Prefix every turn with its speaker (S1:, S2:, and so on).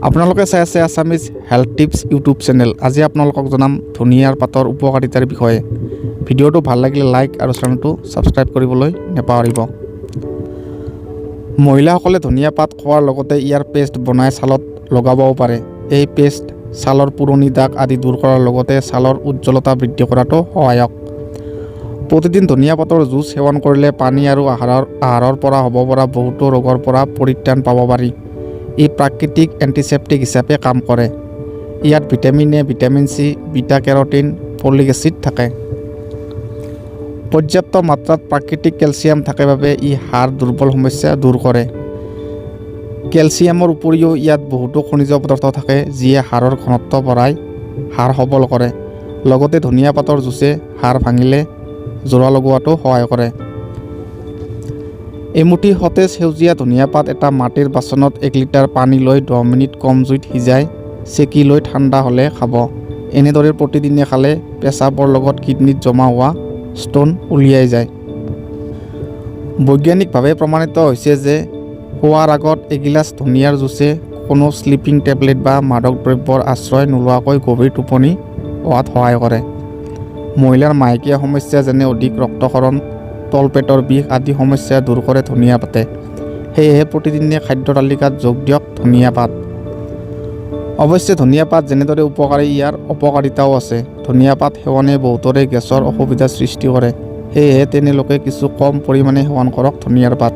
S1: আপোনালোকে চাই আছে Assamese health tips YouTube channel. আজি আপোনালোকক জনাম ধনিয়াৰ পাতৰ উপকাৰিতাৰ বিষয়ে। ভিডিঅ'টো ভাল লাগিলে লাইক আৰু চেনেলটো ছাবস্ক্ৰাইব কৰিবলৈ নাপাহৰিব। মহিলাসকলে ধনিয়া পাত খোৱাৰ লগতে ইয়াৰ পেষ্ট বনাই ছালত লগাবও পাৰে। এই পেষ্ট ছালৰ পুৰণি দাগ আদি দূৰ কৰাৰ লগতে ছালৰ উজ্জ্বলতা বৃদ্ধি কৰাতো সহায়ক। প্ৰতিদিন ধনিয়া পাতৰ জুচ সেৱন কৰিলে পানী আৰু আহাৰৰ পৰা হ'ব পৰা বহুতো ৰোগৰ পৰা পৰিত্ৰাণ পাব পাৰি। ই প্ৰাকৃতিক এণ্টিছেপ্টিক হিচাপে কাম কৰে। ইয়াত vitamin A, vitamin C, beta carotene, folic acid থাকে। পৰ্যাপ্ত মাত্ৰাত প্ৰাকৃতিক কেলছিয়াম থাকে বাবে ই হাড় দুৰ্বল সমস্যা দূৰ কৰে। কেলছিয়ামৰ উপৰিও ইয়াত বহুতো খনিজ পদাৰ্থ থাকে, যিয়ে হাড়ৰ ঘনত্ব বঢ়াই হাড় সবল কৰে। লগতে ধনিয়া পাতৰ জুচে হাড় ভাঙিলে জোৰা লগোৱাতো সহায় কৰে। এমুঠি সতেজ সেউজীয়া ধনিয়া পাত এটা মাটিৰ বাচনত 1 লিটাৰ পানী লৈ 10 মিনিট কম জুইত সিজাই চেকি লৈ ঠাণ্ডা হ'লে খাব। এনেদৰে প্ৰতিদিনে খালে পেচাবৰ লগত কিডনীত জমা হোৱা ষ্ট'ন উলিয়াই যায়। বৈজ্ঞানিকভাৱে প্ৰমাণিত হৈছে যে শোৱাৰ আগত এগিলাচ ধনিয়াৰ জুচে কোনো শ্লিপিং টেবলেট বা মাদক দ্ৰব্যৰ আশ্ৰয় নোলোৱাকৈ গভীৰ টোপনি অহাত সহায় কৰে। মহিলাৰ মাহেকীয়া সমস্যা, যেনে অধিক ৰক্তক্ষৰণ, তলপেটৰ বিষ আদি সমস্যা দূৰ কৰে ধনিয়া পাতে। সেয়েহে প্ৰতিদিনে খাদ্য তালিকাত যোগ দিয়ক ধনিয়া পাত। অৱশ্যে ধনিয়া পাত যেনেদৰে উপকাৰী, ইয়াৰ অপকাৰিতাও আছে। ধনিয়া পাত সেৱনে বহুতৰে গেছৰ অসুবিধাৰ সৃষ্টি কৰে। সেয়েহে তেনে লোকে কিছু কম পৰিমাণে সেৱন কৰক ধনিয়াৰ পাত।